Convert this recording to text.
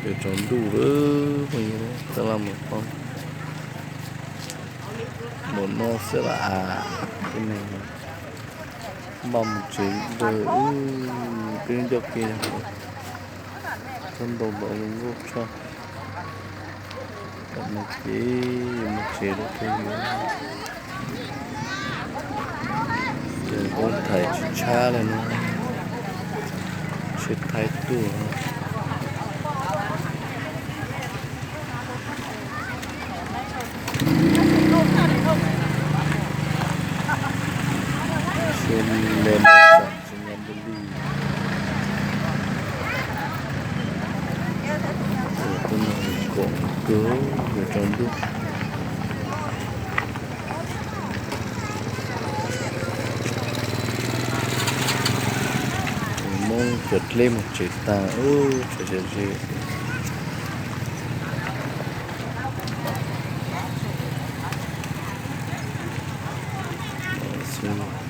Yuav tsaus ntuj lawm phooj ywg, tab laj mus poob. Mus no xwb las as, tej neeg npaj mus tsev ntawd, wb twb ncauj kiag, txhob ntau ntau zoo nkauj tshaj. Tam no ces mus tsev lawm phooj ywg. Ces kuv thaij tsis tshab li no, tsheb thaib tuaj. Tsheb me me tsis nyob ntuj li. Tus no kom kawg yuav tsaus ntuj. Moob cov dleb mus tsev tas, ub, tsev ze ze. Xwb.